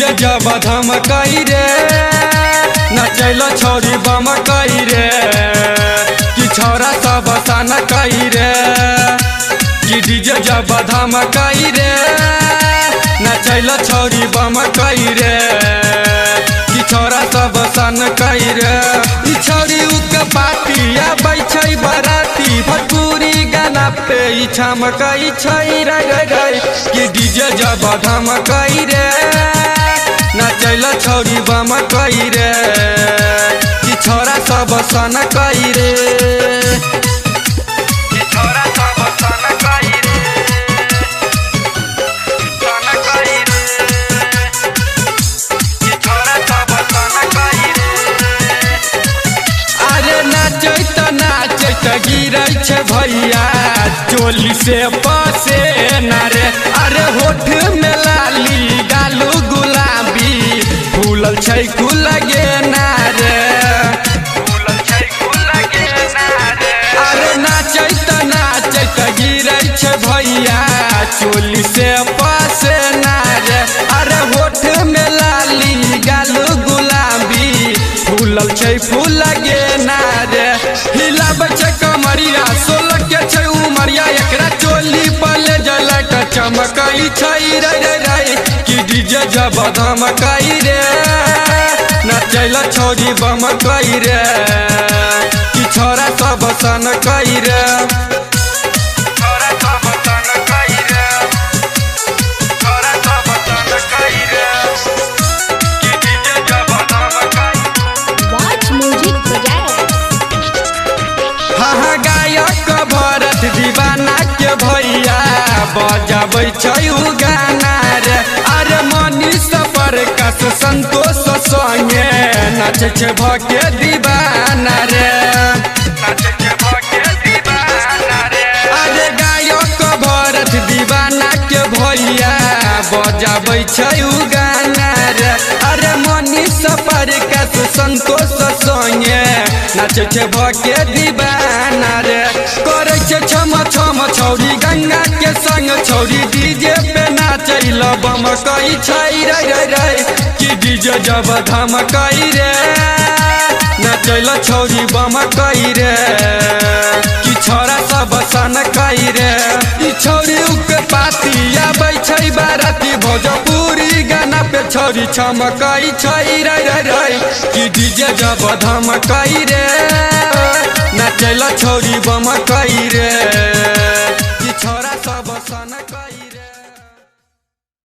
DJ जब धमकई रे, नचैल छौरी बमकई रे, कि छौरा सब सनकई रे। कि डीजे जब धमकई रे, नचैल छौरी बमकई रे, कि छौरा सब सनकई रे। ई छौरी उक पाती आबै छै बराती, भोजपुरी गाना पे ई छमकई छै रे रे रे। कि डीजे जब धमकई रे, नचैल छौरी बमकई रे, कि छौरा सब सनकई रे। कि छौरा सब सनकई रे, सनकई रे, कि छौरा सब सनकई रे। अरे नाचैत नाचैत गिरै छै भैया चोली से पसे ना रे। अरे होठ में लाली गालू गुलाबी फूलल छै कुलगे ना रे, फूलल छै कुलगे ना रे। अरे नाचैत नाचैत गिरै छै भैया चोली से पसे ना रे। अरे होठ में लाली गालू गुलाबी फूलल छै फूलगे ना रे। हिलाबै छै कमरिया 16 के छै उमरिया, एकरा चोली पले जलक चमकई छै रे रे रे। कि डीजे जब धमकई रे, नचैल छौरी बमकई रे, कि छौरा सब सनकई रे। छौरा सब सनकई रे, छौरा सब सनकई रे, कि डीजे जब धमकई। Watch Music Projects. हाँ गायक भरत दीवाना के भैया बजाबै छै उ गाना रे। अरे मनीष प्रकाश संतोष संगे नाचै छै भके दीवाना रे, नाचै छै भके दीवाना रे। अरे गायक भरत दीवाना के भैया बजाबै छै उ गाना रे। अरे मनीष प्रकाश संतोष संगे नाचै छै भके दीवाना रे। करै छै छम छम छौरी गंगा के संग छौरी डीजे पे नाचैल बमकई छै रे रे रे। कि डीजे जब धमकई रे, नचैल छौरी बमकई रे, कि छौरा सब सनकई रे। ई छौरी उक पाती आबै छै बाराती, भोजपुरी गाना पे छौरी छमकई छै रे रे रे। कि डीजे जब धमकई रे, नचैल छौरी बमकई रे।